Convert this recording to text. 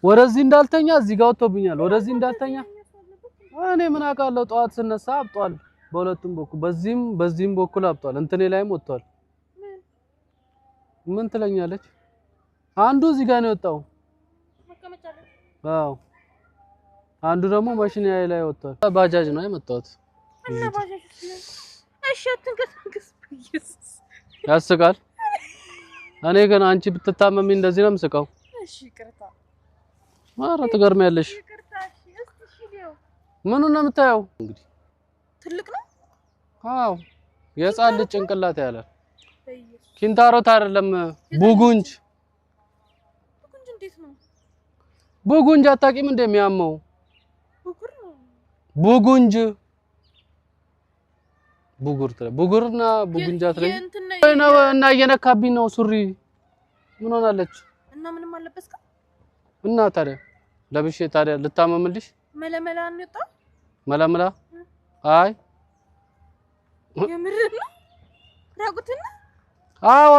ወደዚህ እንዳልተኛ እዚህ ጋር ወጥቶብኛል። ወደዚህ እንዳልተኛ እኔ ምን አውቃለሁ? ጠዋት ስነሳ አብጧል። በሁለቱም በኩል በዚህም በዚህም በኩል አብጧል። እንትኔ ላይም ወጥቷል። ምን ትለኛለች? አንዱ እዚህ ጋር ነው የወጣው። አዎ አንዱ ደግሞ መሽን ላይ ወጥቷል። ባጃጅ ነው የመጣሁት። ያስቃል። እኔ ግን አንቺ ብትታመሚ እንደዚህ ነው የምስቀው። እሺ ይቅርታ። ኧረ ትገርሚያለሽ። ምኑን ነው የምታየው? እንግዲህ ትልቅ ነው። አዎ የህፃን ልጅ ጭንቅላት ያለ ኪንታሮት አይደለም፣ ቡጉንጅ። ቡጉንጅ እንዴት ነው? ቡጉንጅ አታውቂም? እንደሚያመው ቡጉንጅ ቡጉር ቡጉርና ቡጉንጃ ትለኝ እና እየነካብኝ ነው ሱሪ። ምን ሆናለች? እና ምንም አለበስክም? እና ታዲያ ለብሼ ታዲያ ልታመምልሽ? መለመላ ነው የወጣው። መለመላ? አይ የምር ነው። ራቁትና? አዋ